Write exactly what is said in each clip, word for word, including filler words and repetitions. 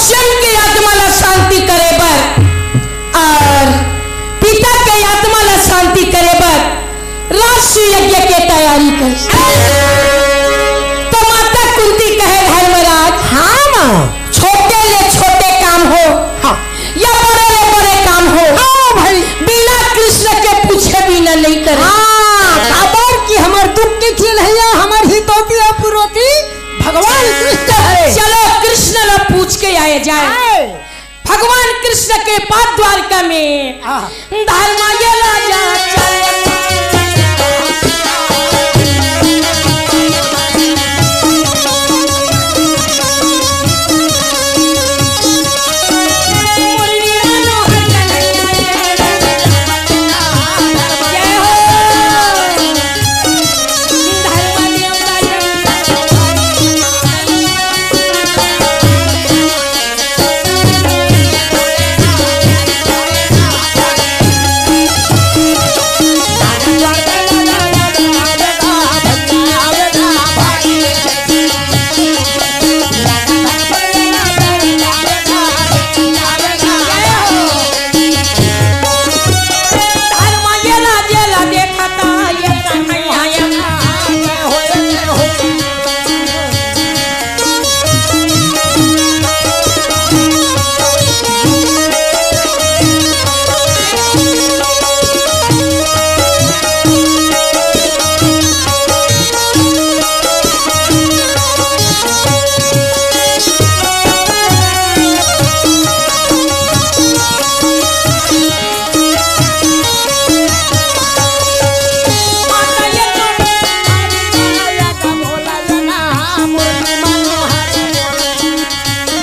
जन के आत्मा ला शांति करे बर और पिता के आत्मा ला शांति करे बर राजसूय यज्ञ के तैयारी करिस। त माता कुंती कहे, धर्मराज, हाँ माँ। छोटे ले छोटे काम हो, हाँ। या बड़े ले बड़े काम हो, हाँ भाई। बिना कृष्ण के पूछे बिना नहीं करे। हाँ, काबर कि हमर दुख के झेलइया, हमर हितौती अउ पुरौती भगवान कृष्ण हे। चलो कृष्ण ला पूछ के आए जाए। आए। भगवान कृष्ण के पाद द्वारका में। आह। धर्मा ये राजा चले।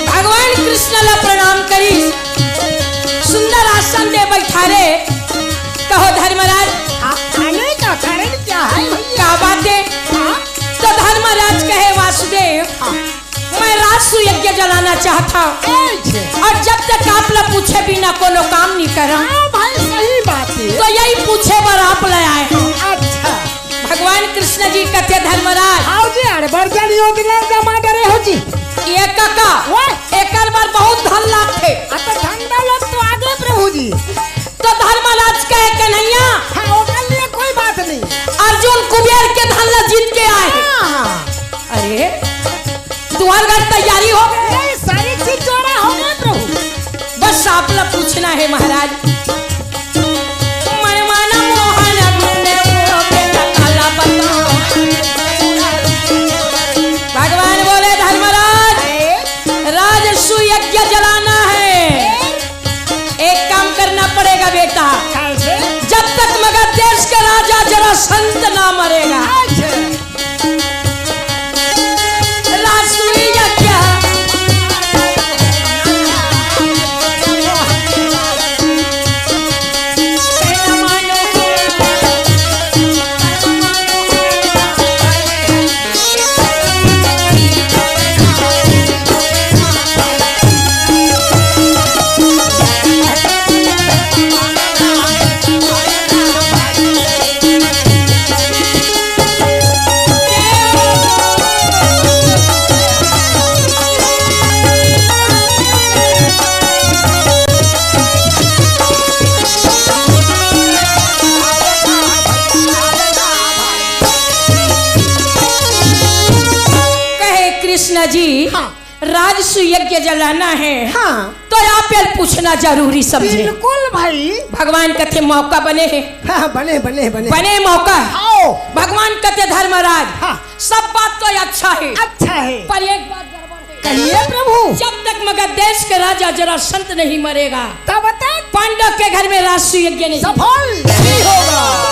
भगवान कृष्ण ला प्रणाम करिस, सुंदर आसन दे बैठारे। कहो धर्मराज, आने का कारण क्या है भैया? का बात है? हाँ? तो धर्मराज कहे, वासुदेव, हाँ। मैं राजसूय यज्ञ जलाना चाहत हूँ। अच्छा। और जब तक आप ला पूछे बिना कोनो काम नहीं करा। हाँ भाई, सही बात है। तो यही पूछे बर आप ला आए हूँ। अच्छा। भगवान कृष्ण जी कथे, धर्मराज। आओ जी, अड़बड़ जन योजना जमा डरे हो जी। ये काका, वाह। एकर बर बहुत धन लागथे। आ तो धन दौलत तो आगे प्रभु जी। तो धर्मराज कहे, कन्हैया। हाँ, ओकर लिए कोई बात नहीं। अर्जुन कुबेर के धन ला जीत के आए। हाँ, हाँ। अरे, तुम्हार घर तैयारी हो गई? नहीं, सारी चीज जोड़ा हो गए प्रभु। बस आप ला पूछना है महाराज। मनमाना मोहन अपने मुंह पे काला बताओ। भगवान बोले, धर्मराज, राजसूय यज्ञ जलाना है। एक काम करना पड़ेगा बेटा, कैसे? जब तक मगध देश के राजा जरासंध ना मरेगा। अच्छा। राजसूय यज्ञ। कहे कृष्ण जी, हाँ। राजसूय यज्ञ जलाना है, हाँ। तो आप ये पूछना जरूरी समझे। बिल्कुल भाई। भगवान कथे मौका बने है। हाँ, बने, बने, बने। बने मौका। आओ। भगवान कथे धर्मराज, हाँ। सब बात तो अच्छा है। अच्छा है। पर एक बात गड़बड़ है। कहिए प्रभु। जब तक मगध देश के राजा जरासंध नहीं मरेगा, तब तक पांडव के घर में राजसूय यज्ञ नहीं। सफल नहीं होगा।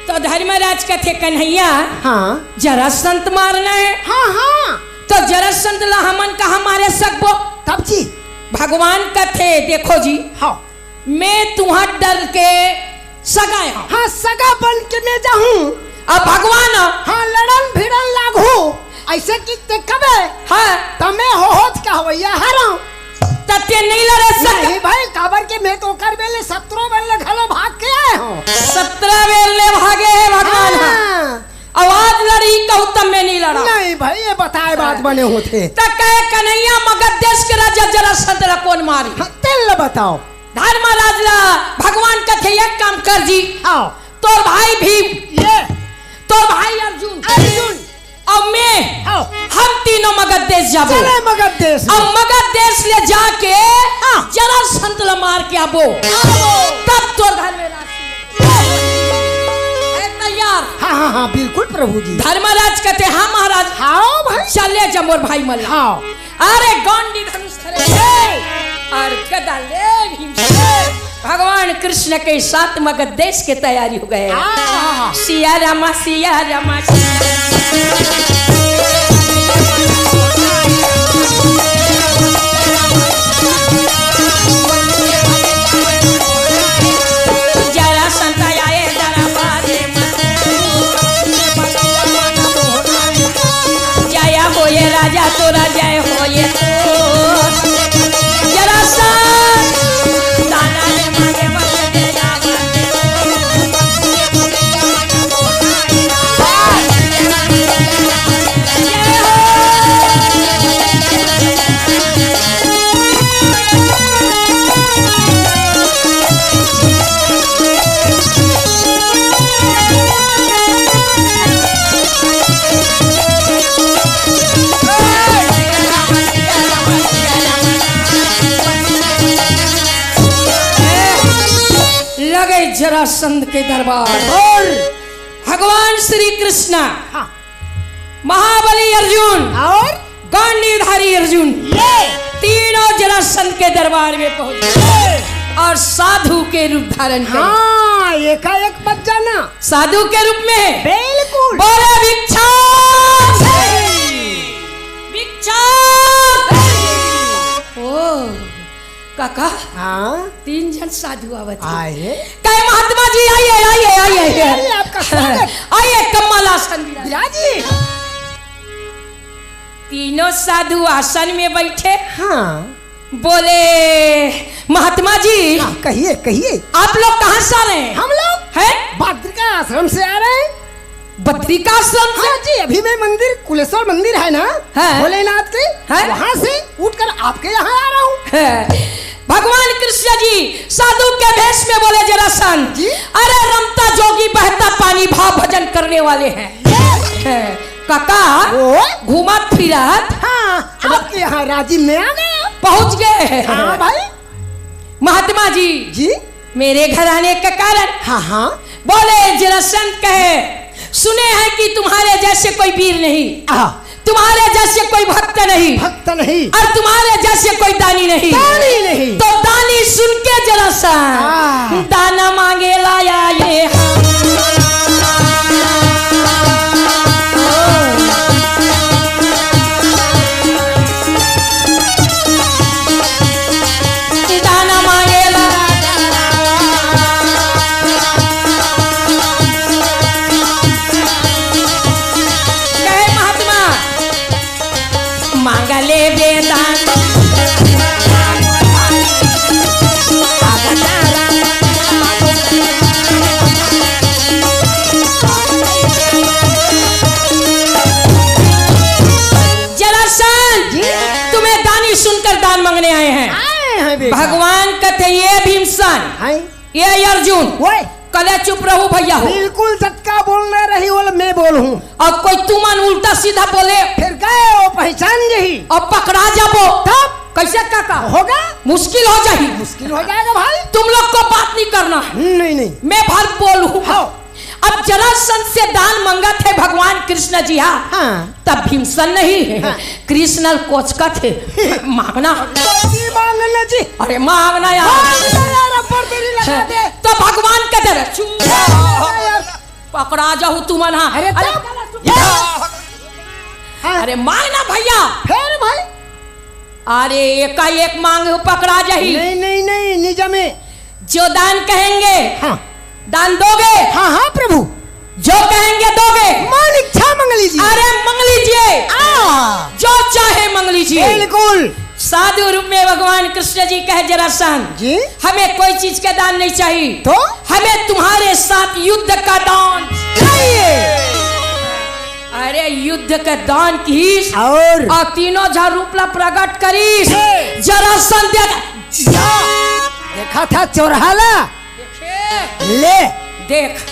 तो धर्मराज कथे, कन्हैया, हाँ। जरासंध मारना है। हाँ, हाँ। तो जरासंध ला हमन कहाँ मारे सकबो? तब जी। भगवान कथे, देखो जी, हाँ। मैं तुहार डर के सगा हूँ। हाँ, सगा बन के मैं जाहूँ। अब भगवान हाँ, लड़न भिड़न लागहू, ऐसे कि ते कबे, हाँ। त मैं होहोत कहवैया हरंव। त ते नहीं लड़े सक- नहीं भाई, काबर के मैं तो ओकर बेले सत्रह बेले घलो भाग के आए हूँ। सत्रह बेले भागे है भगवान, हाँ। हाँ। आवाज लड़ी कहू तब मैं नहीं लड़ा। नहीं भाई, ये बताए बात बने होथे। त कहे कन्हैया, मगध देश के राजा जरासंध ला कोन मारी? हाँ, तेन ला बताओ। धर्मराज ला भगवान कथे, "एक काम कर जी, आओ। तोर भाई भीम, ये। तोर भाई अर्जुन, अर्जुन। अउ मैं, आओ। हम तीनों मगध देश जाबो। चले मगध देश में। अउ मगध देश ले जाके हाँ। जरासंध ला मार के आबो। आओ। तब तोर घर में राज।" ए, तैयार? हाँ, हाँ, हाँ, बिल्कुल प्रभु जी। धर्मराज कथे, "हाँ महाराज।" हाँ भाई। चले जा मोर भाई मन ला। हाँ। अरे गांडी धनुष धरे हे। अउ गदा ले भीम से भगवान कृष्ण के साथ मगध देश के तैयारी हो गए। हाँ। सिया रामा, सिया रामा, सिया रामा। जरासंध आए दरबारे मा। जय होए राजा तोरा, जय होए तो। जरासंध, दाना रे मांगे बल दे जावा। लगे जरासंध के दरबार। अउ भगवान श्री कृष्ण, हाँ। महाबली अर्जुन, अउ गांडीवधारी अर्जुन, ये। तीनों जरासंध के दरबार में पहुंच गए। ये। अउ साधु के रूप धारण करे। हाँ, एकाएक बच जाना। साधु के रूप में। बिल्कुल। बोले भिक्षाम देहि। भिक्षाम देहि। ओ, काका, हाँ? तीन झन साधु आवत हे। आए। कहे, "महात्मा जी, आइए, आइए, आइए, आइए। आइए, आपका स्वागत। आइए, कमल आसन विराज।" विराजी। तीनों साधु आसन में बैठे। हाँ। बोले, "महात्मा जी।" हाँ, कहिए, कहिए। "आप लोग कहाँ से आ रहे हैं?" हम लोग हैं? बद्रिका आश्रम से आ रहे हैं। बद्रिका आश्रम से? हाँ जी, अभी मैं मंदिर, कुलेश्वर मंदिर है ना, हाँ। भोलेनाथ के, हाँ। वहाँ से उठकर आपके यहाँ आ रहा हूँ। हाँ। भगवान कृष्ण जी साधु के भेष में बोले, "जरासंध, जी। अरे रमता जोगी बहता पानी, भाव भजन करने वाले हैं।" ये। हाँ। काका, ओ? घूमत फिरत हाँ, आपके यहाँ राजी में आ गए। पहुँच गए। हाँ भाई। महात्मा जी, जी? मेरे घर आने का कारण? हाँ, हाँ। बोले, जरासंध कहे, "सुने हैं कि तुम्हारे जैसे कोई वीर नहीं, हाँ। तुम्हारे जैसे कोई भक्त नहीं, भक्त नहीं। और तुम्हारे जैसे कोई दानी नहीं, दानी नहीं।" तो दानी सुन के जरासंध हाँ। दाना मांगे लाया ये। दाना मांगेला। कहे महात्मा, मांगले वेदांत। जरासंध, जी। तुम्हें दानी सुनकर दान मांगने आए हैं। आए हैं बेटा। भगवान कथे, "ये भीमसेन, हैं? ये अर्जुन।" ओए। कले, "चुप रहू भैया हो।" बिल्कुल जतका बोलना रही, वो मैं बोलूं। अउ कोई तुमन उल्टा सीधा बोले, फिर गए वो पहचान जाही। अउ पकड़ा जाबो। तब? कैसे काका? होगा? मुश्किल हो जाही। मुश्किल हो जाएगा भाई। तुम लोग को बात नहीं करना है। नहीं, नहीं। मैं भर बोलूं। हाँ। अब जरासंध से दान मंगत हे भगवान कृष्ण जी, हाँ। हाँ। तब भीमसेन नहीं हे। हाँ। कृष्ण ल कोचकत हे। मांगना। जी मांगना जी। अरे मांगना यार। मांगना यार, अब्बर देरी लगा दे। तो भगवान कथे, "चुप।" यार। पकड़ा जाहू तुमन, हाँ। अरे अरे, तो हाँ। अरे मांगना भैया। फिर भाई? अरे एकाएक मांग पकड़ा जाही। नहीं, नहीं, नहीं, निजा में। जो दान कहेंगे, हाँ। दान दोगे? हाँ, हाँ, प्रभु। जो कहेंगे दोगे? मन इच्छा मंग लीजिए। अरे मंग लीजिए। आ। जो चाहे मंग लीजिए। बिल्कुल। साधु रूप में भगवान कृष्ण जी कहे, "जरासंध, जी? हमें कोई चीज का दान नहीं चाहिए। तो? हमें तुम्हारे साथ युद्ध का दान चाहिए।" अरे, युद्ध के दान किहिस अउ तीनों झन रूप ला प्रगट करिस। जरासंध देख, देखा था चोरहा ला। देखे? ले। देख,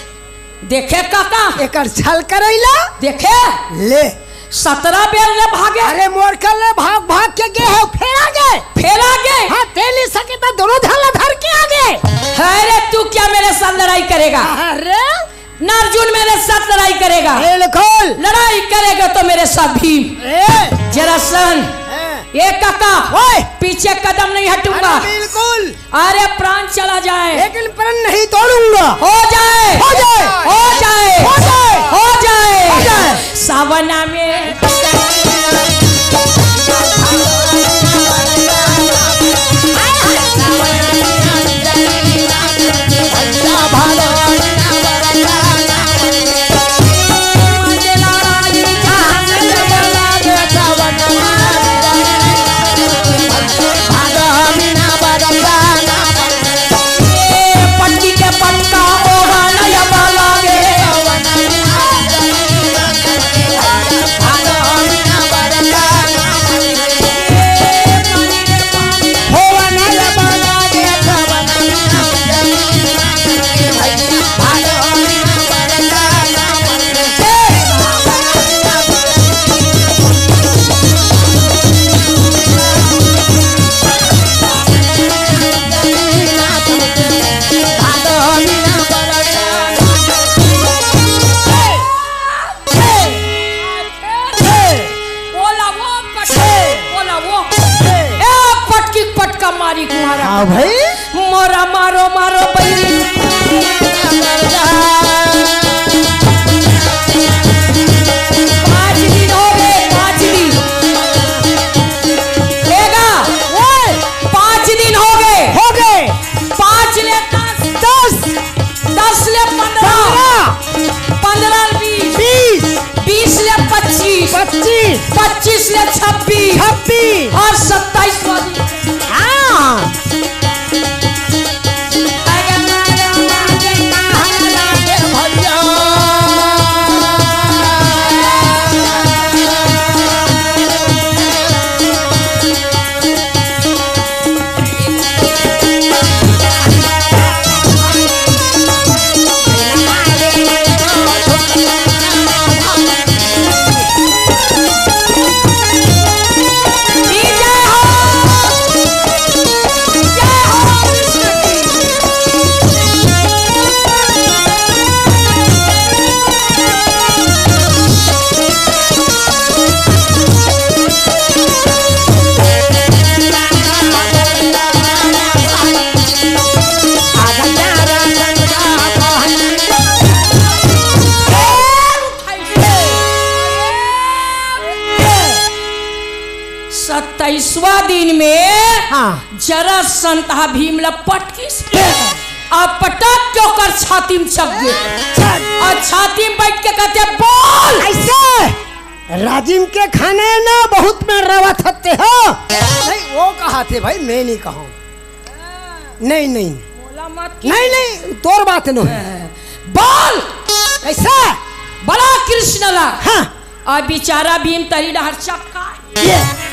देखे काका? एकर छल करैला। देखे? ले। सतरा बेर ले भागे। अरे मोर कर ले भाग भाग के गे हे, फेर आ गे। फेर आ गे? हाँ, तें नइ सके त दोनों झन ला धर के आ गे। अरे तू क्या मेरे साथ लड़ाई करेगा? अरे ना अर्जुन मेरे साथ लड़ाई करेगा। बिल्कुल। लड़ाई करेगा तो मेरे साथ भीम। ए। जरासंध। ए। ए काका, ओए। पीछे कदम नहीं हटूंगा। अरे बिल्कुल। अरे प्राण चला जाए। लेकिन प्रण नहीं तोड़ूंगा। हो जाए। हो जाए। हो जाए। हो जाए। हो जाए। हो जाए। सावन में बोला वो पटकी, बोला वो। ए, पटकी पटका मारी कुमारा। हाँ भाई। मोरा मारो, मारो बहिनी। पाँच दिन हो गए, पाँच दिन। बेगा, ओए। पाँच दिन हो गए। हो गए। पाँच ले दस। दस। दस ले पन्द्रह। पन्द्रह। पन्द्रह ले बीस। बीस। बीस ले पच्चीस। पच्चीस। पच्चीस ले छब्बीस। छब्बीस। अउ सत्ताईस वाली। हाँ। सत्ताईसवाँ दिन में हाँ। जरासंध ह भीम ला पटकिस। अउ पटक के ओकर छाती में चघ गे। अउ छाती में बइठ के कथे, "बोल।" अइसे राजिम के खाने ना बहुत में रवत हते हो। नहीं, वो कहाथे भाई, मैं नहीं कहूँ। नहीं, नहीं। बोला मत कि नहीं, नहीं, तोर बात नो हे। बोल। कइसे? बला कृष्ण ला। हाँ। अउ बिचारा भीम तरी डहर चक्का। ये।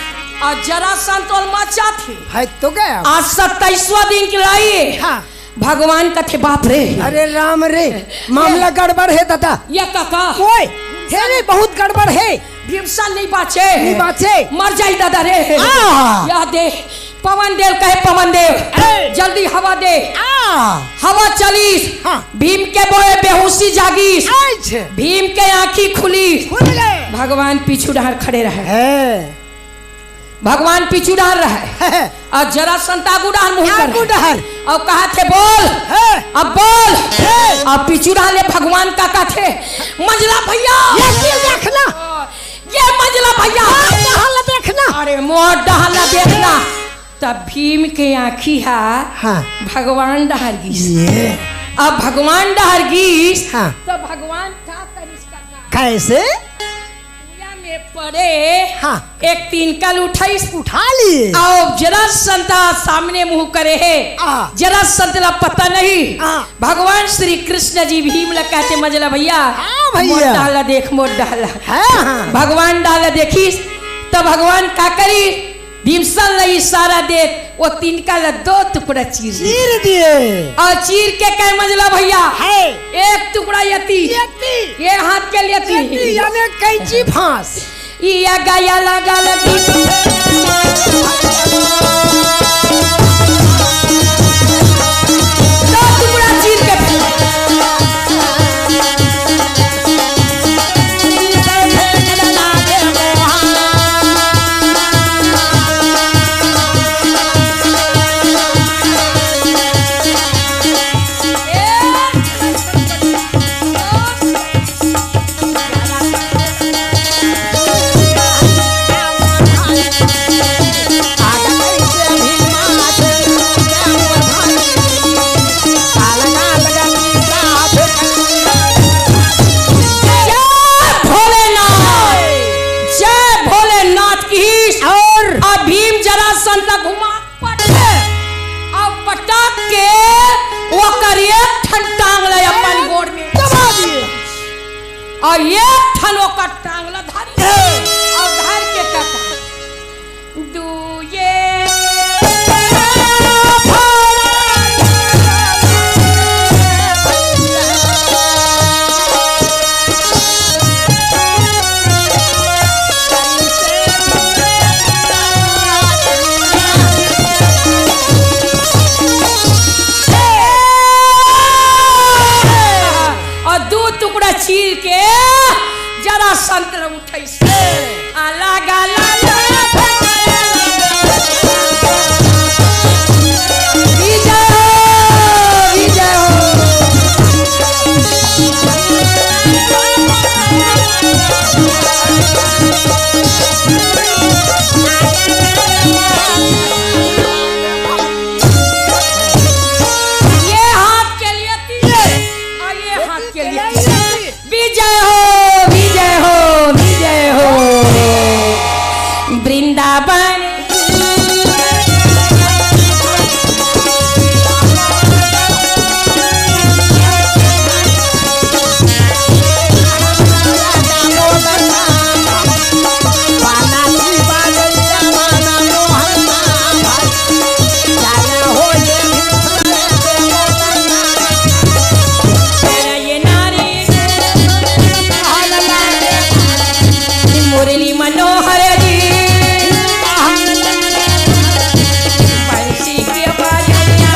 अउ जरासंध तोल मचाथे। है तो गया। आज सत्ताईसवाँ दिन के लड़ाई हे। हाँ। भगवान कथे, "बाप रे।" अरे राम रे, मामला गड़बड़ हे दादा। ये काका। ओए, हे रे, बहुत गड़बड़ हे। भीमसेन नहीं बाँचे। नहीं बाँचे। मर जाई दादा रे। हाँ। या दे। पवन देव कहे, "पवन देव, ए! जल्दी हवा दे।" आ! हवा चलिस। हाँ। भीम के बोए बेहोशी जागिस। अच्छा। भीम के आँखी खुलिस। खुल गए। भगवान पीछू डहर खड़े रहे। है। भगवान पीछू डहर रहे। है। अउ जरासंध आगू डहर मुँह कर आगू डहर। अउ कहाथे, "बोल।" है। अब बोल। है। अब पीछू डहर ले भगवान का कहाथे, "मंझला भइया।" ये चीज देखना। ये मंझला भइया। मोर डहर ला देखना। अरे, मोर डहर ला देखना। तब भीम के आँखी हा हाँ। भगवान डहर गिस। ये। अब भगवान डहर गिस, हाँ। तो भगवान का करिस काका? कइसे? पूरा में पड़े, हाँ। एक तिनका ल उठाइस। उठा लिए। अउ जरासंध सामने मुंह करे हे। हाँ। जरासंध ला पता नहीं। हाँ। भगवान श्री कृष्ण जी भीम ला कहथे, "मजला भैया, हाँ भैया। मोर डहर ला देख, मोर डहर ला।" हाँ, हाँ। भगवान डहर ला देखिस, त भगवान का करिस? भीमसेन ला इशारा देत, ओ तिनका ला दो टुकड़ा चीर दिए। चीर दिए। अउ चीर के कहे, "मजला भैया, है। एक टुकड़ा यति, यति। ये हाथ के लिए यति।" यानी कैंची फांस। इया गाया लगा लगी। दो टुकड़ा चीर के फेंक। जय भोलेनाथ, जय भोलेनाथ की। अउ अउ भीम जरासंध ला घुमा पटके, अउ पटक के ओकर एक ठन टांग ला अपन गोड़ में दबा दिए। अउ एक ठन ओकर टांग ला धरी। अउ धर के कहा, "दू ये अउ दू टुकड़ा चीर के जरासंध ला उठाइस। अलग अलग विजय हो, विजय हो। ये हाथ के लिए तीर अउ ये हाथ के लिए तीर। विजय हो, विजय हो, विजय हो। वृंदावन। मुरली मनोहर जी, बंसी के बजैया।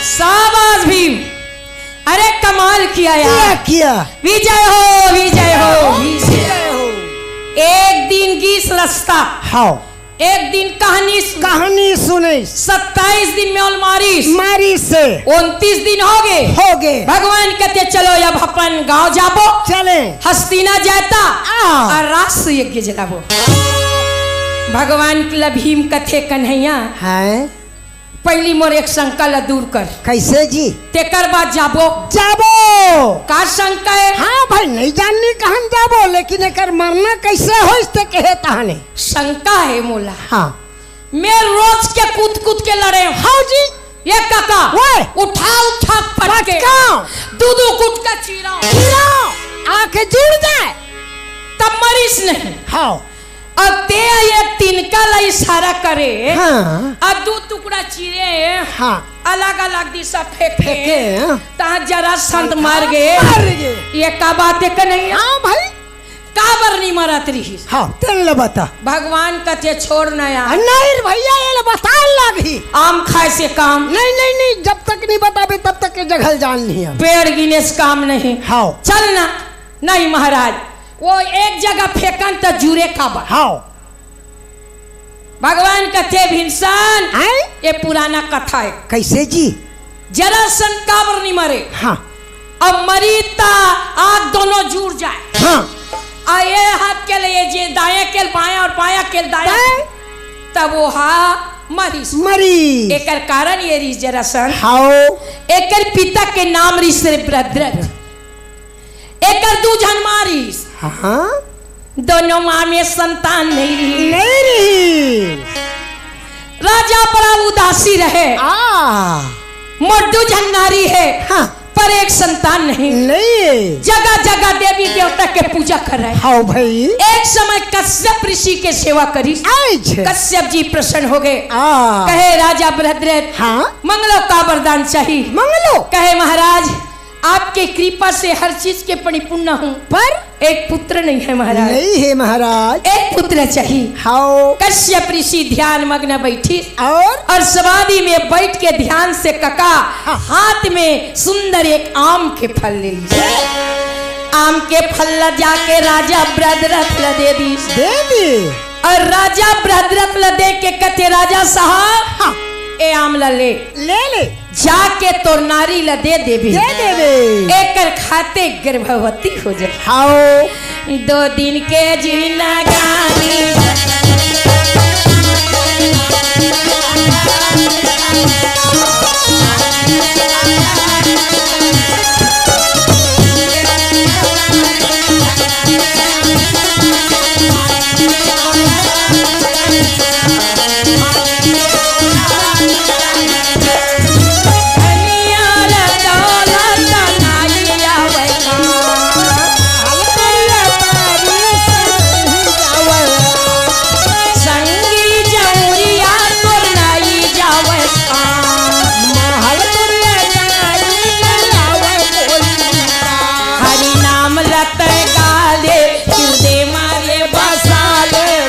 शाबाश भीम, अरे कमाल किया यार। किया, किया। विजय हो, विजय हो, विजय हो। एक दिन गीस रस्ता। हाँ। एक दिन कहानी सुन। कहानी सुने। सत्ताईस दिन में ओला मारिस। मारिस। उनतीस दिन हो गे। हो गे। भगवान कथे, "चलो अब अपन गांव जाबो।" चले। हस्तिना जाता। आ। अउ रास यज्ञ जलाबो। भगवान ला भीम कथे, "कन्हैया।" हैं? पहिली मोर एक शंका ला दूर कर। कइसे जी? तेकर बाद जाबो। जाबो। का शंका हे? हाँ भाई, नइ जाननी कहन जाबो, लेकिन एकर मरना कइसे होइस ते कहे तहने। शंका हे मोला। हाँ। मैं रोज के कूद कूद के लड़े हँव। हाँ जी। ये काका, ओए। उठा उठा पटके। पटका। दू दू गुटका चीरा। चीरा। आँख जुड़ जाए। तब मरिस नहीं। हाँ। अउ ते एक तिनका ला इशारा करे, हाँ। अउ दू टुकड़ा चीरे, हाँ। अलग-अलग दिशा फेंके, फेंके, हाँ। तहाँ जरासंध मर गे। मर गे। ये का बात हे कन्हैया? हाँ भाई। काबर नइ मरत रिहिस? हाँ, तेन ला बता। भगवान कथे छोड़ न यार। नहीं रे भैया, ये ला बताए ला आम खाए से काम? नहीं, नहीं, नहीं, जब तक नहीं बताबे, तब तक के जघल जान नहीं है। पेड़ गिने से काम नहीं। हाव। चल ना। नहीं महाराज, वो एक जगह फेंकन त जुरे काबर। हाव। भगवान कथे, "भीमसेन, हैं? ये पुराना कथा है।" कैसे जी? जरासंध काबर नहीं मरे? हाँ। अब मरी त आग दोनों जुड़ जाए। हाँ। आ ये हाथ के लिए जे दाया के बाया और बाया के दाया, दाया। तब वो हा मरिस। मरी। एकर कारण ये रिस जरासंध। हाव। एकर पिता के नाम रिस रे भद्रथ। एकर दू झन मारिस। हाँ। दोनों माँ में संतान नहीं रही। नहीं रही। राजा बड़ा उदासी रहे। आ। मोर दू झन नारी है। हाँ। पर एक संतान नहीं। नहीं। जगह जगह देवी देवता के पूजा कर रहे। हाव भाई। एक समय कश्यप ऋषि के सेवा करिस। अच्छा। कश्यप जी प्रसन्न हो गए। आ। कहे, "राजा भद्रथ, हाँ। मंगलो का वरदान चाहिए?" मंगलो। कहे, "महाराज, आपके कृपा से हर चीज के परिपूर्ण हूँ, पर एक पुत्र नहीं है महाराज।" नहीं है महाराज। एक पुत्र चाहिए। हाव। कश्यप ऋषि ध्यान मग्न बैठी और? और समाधि में बैठ के ध्यान से कका हाँ। हाथ में सुंदर एक आम के फल ले ली। आम के फल ला जाके राजा भद्रथ ला दे दी। दे दी। और राजा भद्रथ ला दे के कथे, "राजा साहब, हाँ। ए आम ला ले।" ले ले। जाके तोर नारी ला दे देबे। दे देबे। एकर खाते गर्भवती हो जाए। हाव। दो दिन के जिंदगानी। हरि नाम लत गाले, हिरदे मारे बसाले,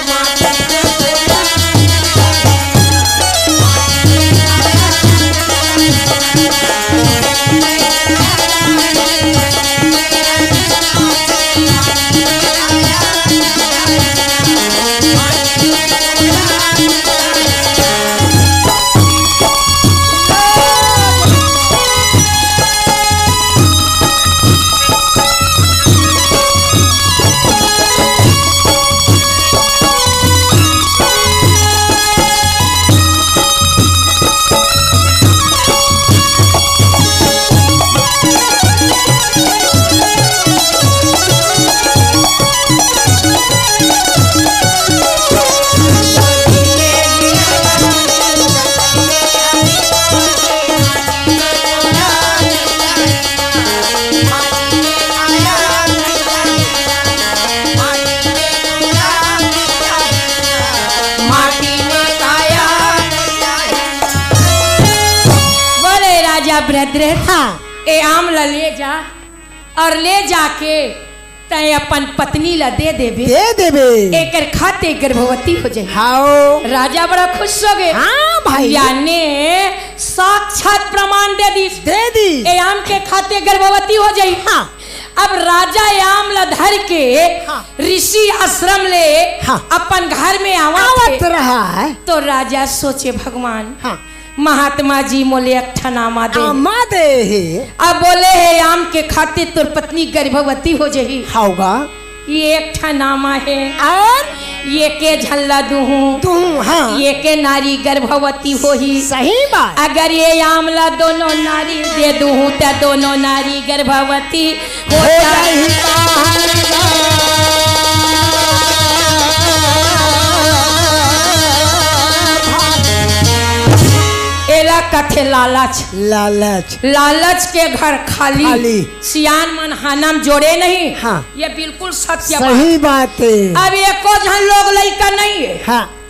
माटी बोले राजा भद्रथ, हाँ। ए आम ला ले जा और ले जाके तैं अपन पत्नी ला दे देबे। दे देबे। एकर खाते गर्भवती हो जाए। हाव। राजा बड़ा खुश हो गए। हाँ भाई। याने साक्षात प्रमाण दे दी। दे दी। ए आम के खाते गर्भवती हो जाई। हाँ। अब राजा ए आम ला धर के हाँ। ऋषि आश्रम ले हाँ। अपन घर में आवत आवत हे। रहा है। तो राजा सोचे, "भगवान, हाँ। महात्मा जी मोले एक ठन आमा दे।" आमा दे हे। अब बोले हे, "आम के खातिर तोर पत्नी गर्भवती हो जही।" होगा। ये एक ठन आमा हे। और? ये के झन ला दूहूँ। दूहूँ, हाँ। ये के नारी गर्भवती होही। सही बात। अगर ये आम ला दोनों नारी दे दूहूँ, त दोनों नारी गर्भवती हो जाही। एला कथे लालच। लालच। लालच के घर खाली। खाली। सियान मन हाना म जोड़े नहीं। हाँ। ये बिल्कुल सत्य बात। सही बात हे। अब एको झन लोग लइका नहीं हे। हाँ।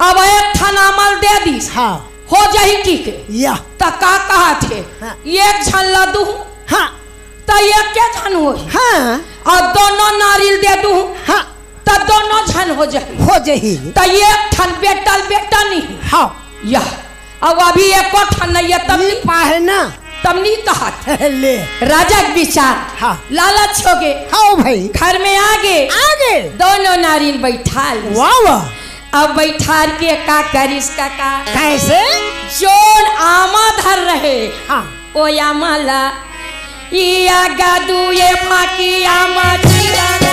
अब एक ठन आमा ल दे दिस। हाँ। हो जाही कि के? या। त का कहत हे? हाँ। एक झन ला दूहूँ। हाँ। त एके झन होही। हाँ। अउ दोनों नारी ल दे दूहूँ। हाँ। त दोनों झन हो जाही। हो जाही। त एक ठन बेटा ल बेटा नहीं। हाँ। यह, अब अभी एको ठन नइ हे, तब नी पाहे ना। तब नी कहत। ले। राजा के विचार। हाँ। लालच होगे। हाँ भाई। घर में आगे। आगे। दोनों नारिन बैठाल। वाह, वाह। अब बैठार के का करिस काका? कैसे? जोन आमा धर रहे। हाँ। ओ आमा ला, ई आगा दू ये फाकी आमा चिराना।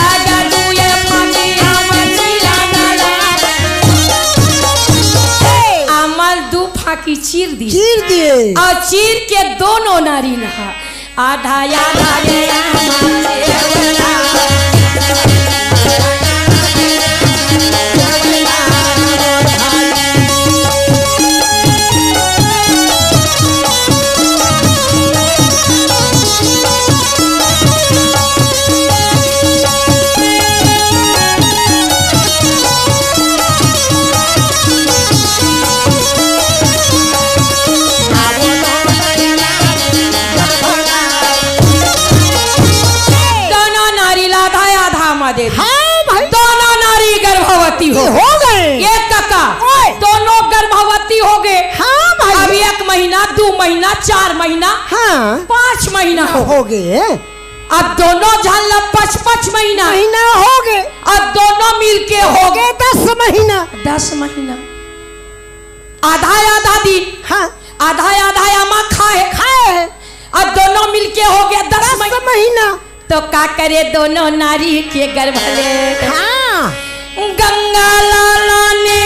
आगा दू ये फाकी आमा चिराना। आमा दू फाकी चीर दी। चीर दिए। और चीर के दोनों नारी नहा आधा आधा ले आमा देवला। दोनों नारी ला आधा आधा आमा दे दी। हाँ भाई। दोनों नारी गर्भवती हो हो गए। एक काका, ओए। दोनों गर्भवती हो गए। हाँ भाई। अब एक महीना, दो महीना, चार महीना, हाँ। पाँच महीना हो हो गए। अब दोनों झन ला पच पच महीना। महीना हो गए। अब दोनों मिलके हो गए दस महीना। दस महीना। आधा आधा दिन। हाँ। आधा आधा आमा खाए। खाए है। अब दोनों मिलके हो गए दस दस महीना। महीना। तो का करे दोनों नारी के गर्भ ले? हाँ। गंगा लाला ने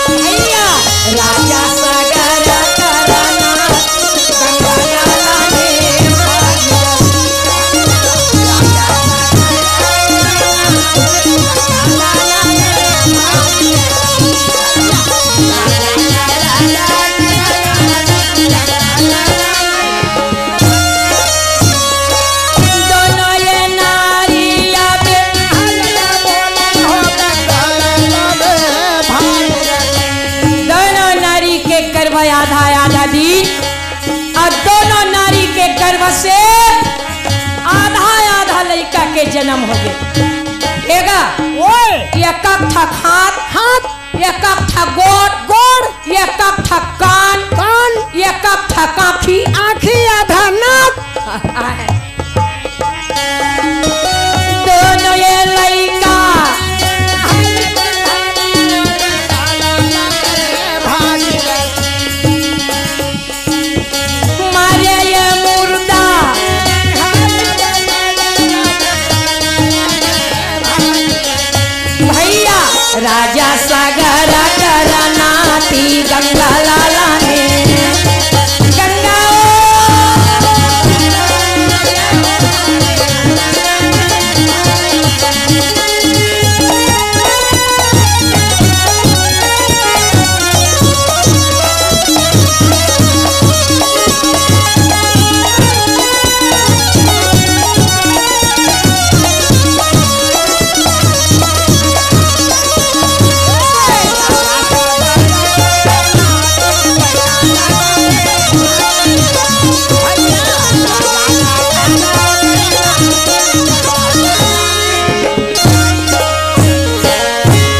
भैया, राजा सगर करना, गंगा लाला ने दोनों ये नारी अब दोनों नारी के गर्भ आधा आधा दिन और दोनों नारी के गर्भ से आधा आधा लइका के जन्म हो गए। एगा ओए। एक एक ठक हाथ, हाथ। एक एक ठक गोड़, गोड़। एक एक ठक कान, कान। एक एक ठक आँखी, आँखी आधा नाक। दोनों ये लइका मारे ये मुर्दा। भैया, राजा सगर करनाती गंगा लाला ने, गंगा ओ।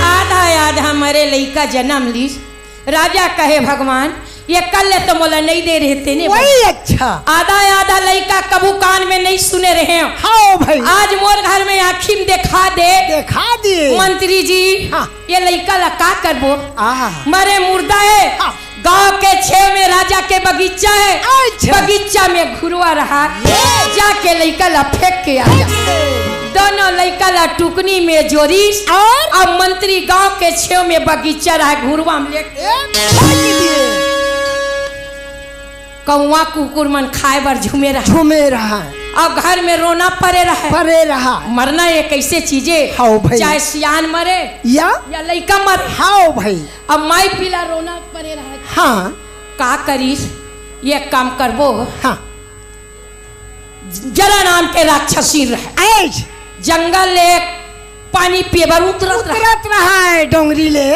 आधा आधा मरे लइका जन्म लीस। राजा कहे, "भगवान, ये कल ले तो मोला नहीं दे रहे तेने वही बन-, अच्छा। आधा आधा लइका कभू कान में नहीं सुने रहे हो। हाँ भाई। आज मोर घर में आँखी में देखा दे।" देखा दे। मंत्री जी, हाँ। ये लइका ला का करबो? आहा। मरे मुर्दा है। हाँ। गांव के छेव में राजा के बगीचा है। अच्छा। बगीचा में घुरवा रहा। ये। जाके लइका ला फेंक के आ जा। फेंक दे। दोनों लइका ला टुकनी में जोरिस। और? अब मंत्री गांव के छेव में बगीचा रहा, घुरवा में लेके ए, फेंक दिए। कौवा कुकुर मन खाए बर झूमे रहा। झूमे रहा। अब घर में रोना परे रहा। परे रहा। मरना ये कैसे चीजे? हाओ भाई। चाहे सियान मरे या? या लइका मरे। हाओ भाई। अब माई पीला रोना परे रहा। हाँ। का करिस? ये काम करबो। हाँ। जरा नाम के राक्षसी रहे। ऐज। जंगल ले पानी पिए बर उतरत रहा। उतरत रहा है डोंगरी ले।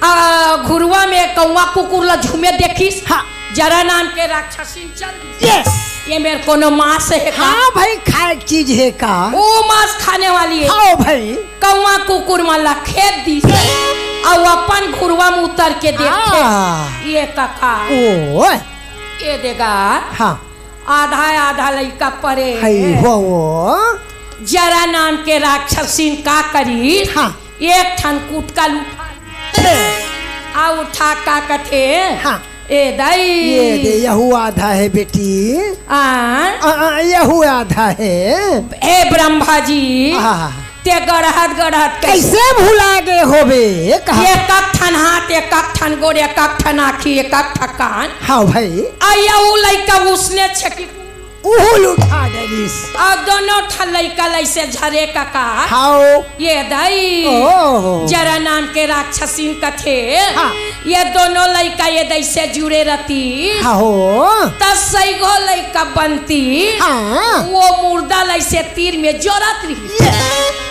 आ, घुरुवा में कौवा कुकुर ला झूमे देखिस। हाँ। जरा नाम के राक्षसी चल दी। Yes। ये मेर कोनो मांस हे का? हाँ भाई, खाए के चीज हे का? वो मांस खाने वाली है। हाँ भाई। कौवा कुकुर मन ला खेद दिस। अउ अपन घुरुवा में उतर के देखे। हाँ। ये कका। ओ। ये देगा। हाँ। आधा आधा लइका परे। हई हो वो। जरा नाम के राक्षसीन का करिस? हाँ। एक ठन कुटका ल उठा। छे। आ उठा का कथे? हाँ। ए दाई। ये दे, यहू आधा है बेटी। आ? आ, आ, यहू आधा है। ए ब्रह्मा जी, हाँ। ते गढ़त गढ़त के कइसे भुला गे होबे? कहा। एक ठन हाथ, एक ठन गोड़, एक ठन आँखी, एक ठन कान। हाँ भाई। आ यहू लइका उसने छेकी उहू ल उठा डरिस। अउ दोनों ठन लइका ल अइसे झरे कका। हाओ। ये दाई। ओहो। जरा नाम के राक्षसीन कथे। हाँ। ये दोनों लइका ये दइसे जुड़े रतिस। हाओ। त सइगो लइका बनतिस। हाँ। वो मुर्दा ल अइसे तीर में जोरत रहिस। ये।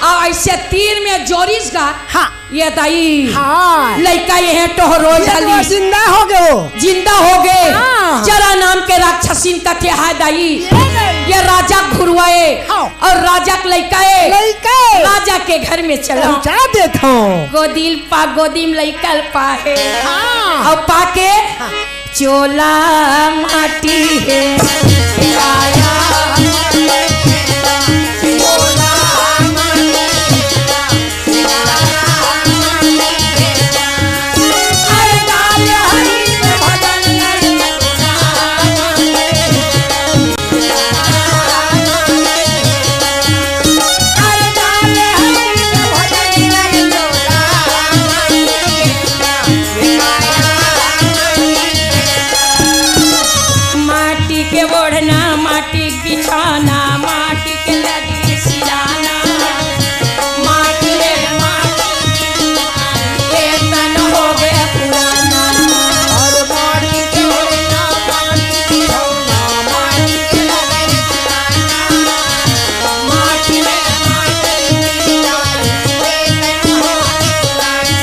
अउ अइसे तीर में जोरिस गा। हाँ। ये दाई। हाँ। लइका ये हे टोहरो ये तो डाली। जिंदा हो गयो। जिंदा हो गए। हाँ। जरा नाम के राक्षसीन कथे हाय दाई। ये दाई। ये राजा घुरुवा ए। हाँ। अउ राजा के लइका ए। लइका ए। राजा के घर में चलो। पहुंचा देत हूँ। गोदी ल पा, गोदी में लइका ल पाहे। हाँ। अउ पाके हाँ। चोला माटी हे। माटी के ओढ़ना, माटी के बिछाना, माटी के लगे सिराना, माटी में माटी के तन हो गया पुराना। और माटी के ओढ़ना, माटी के बिछाना, माटी के लगे सिराना, माटी में माटी के तन हो गया पुराना।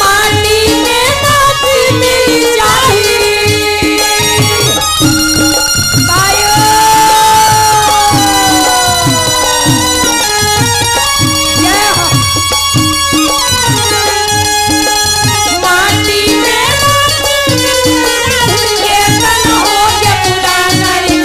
माटी में माटी मिल जाही। आयो। जय हो। माटी में माटी मिल जाही। ये तन हो गया पुराना रे।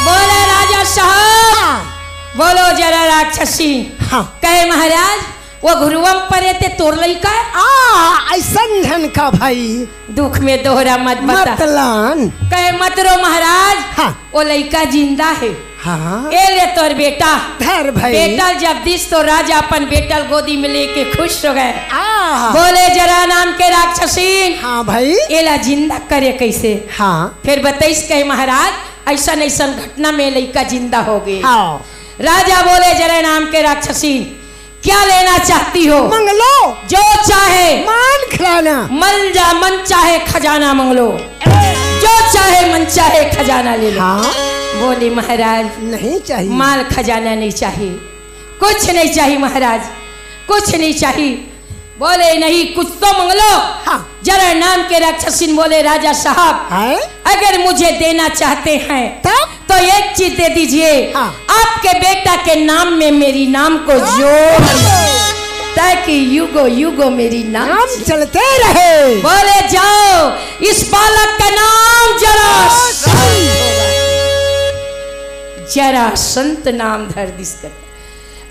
बोले राजा साहब, हाँ। बोलो जरा राक्षसी। हाँ। कहे महाराज, वो घुरुवम परे ते तोर लइका? आ, अइसन झन का भाई। दुख में दोहरा मत बता। मत लान। कहे मत रो महाराज, हाँ। वो लइका जिंदा हे। हाँ। ए ले तोर बेटा। धर भाई। बेटा जब दिस तो राजा अपन बेटा ल गोदी में लेके खुश हो गए। आहा। बोले जरा नाम के राक्षसीन। हाँ भाई। एला जिंदा करे कइसे? हाँ। फिर बतइस कहे महाराज, अइसन अइसन घटना में लइका जिंदा हो गए। हाँ। राजा बोले जरा नाम के राक्षसीन, क्या लेना चाहती हो? मंग लो। जो चाहे। मान खजाना। मन जा, मन चाहे खजाना मंग लो। जो चाहे मन चाहे खजाना ले लो। हाँ। बोले महाराज, नहीं चाहिए। माल खजाना नहीं चाहिए, कुछ नहीं चाहिए महाराज, कुछ नहीं चाहिए। बोले नहीं, कुछ तो मंग लो। हाँ। जरा नाम के राक्षसीन बोले राजा साहब, हैं? अगर मुझे देना चाहते हैं तब? तो एक चीज दे दीजिए, हाँ। आपके बेटा के नाम में मेरी नाम को हाँ। जोड़ दो, ताकि युगो युगो मेरी नाम नाम चलते रहे। बोले जाओ, इस बालक जरासंत नाम धर दिस कर।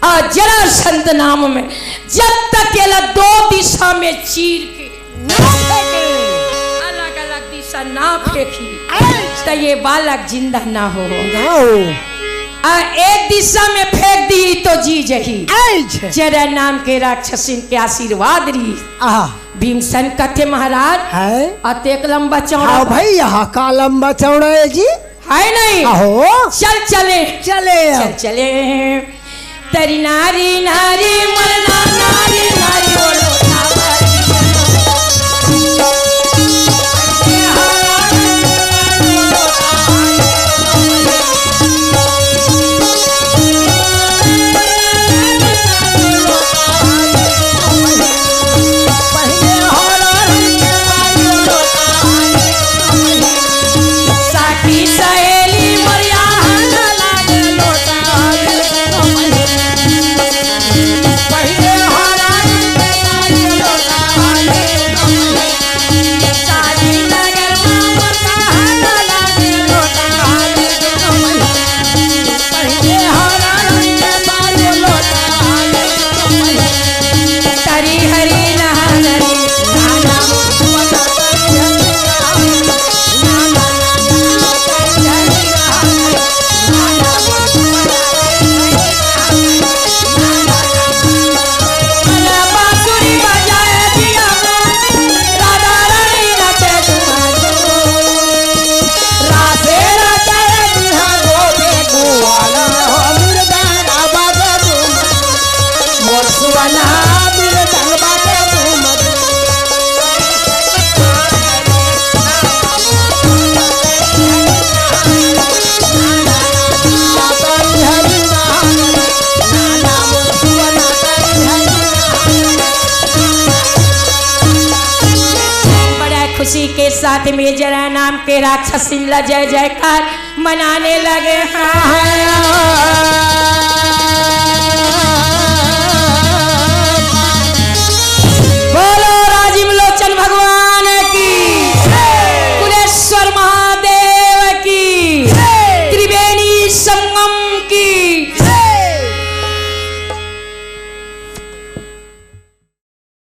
अउ जरासंत नाम में जब तक एला दो दिशा में चीर के ना फेंके। अलग-अलग दिशा ना फेंकी, ऐ त ये बालक जिंदा ना हो। ना हो। अउ एक दिशा में फेंक दी तो जी जही। ऐ छे। जरा नाम के राक्षसिन के आशीर्वाद रही। आहा। भीमसेन कथे महाराज, है? अतेक लंबा चौड़ा हाँ भाई, यहाँ का लंबा चौड़ा है जी? है नहीं? आहो। चल चले। चले अब। चल चले। तरी नारी नारी मरना नारी नारी बोलो। बड़ा खुशी के साथ में जरा नाम के राक्षसिन ला जय जयकार मनाने लगे हैं।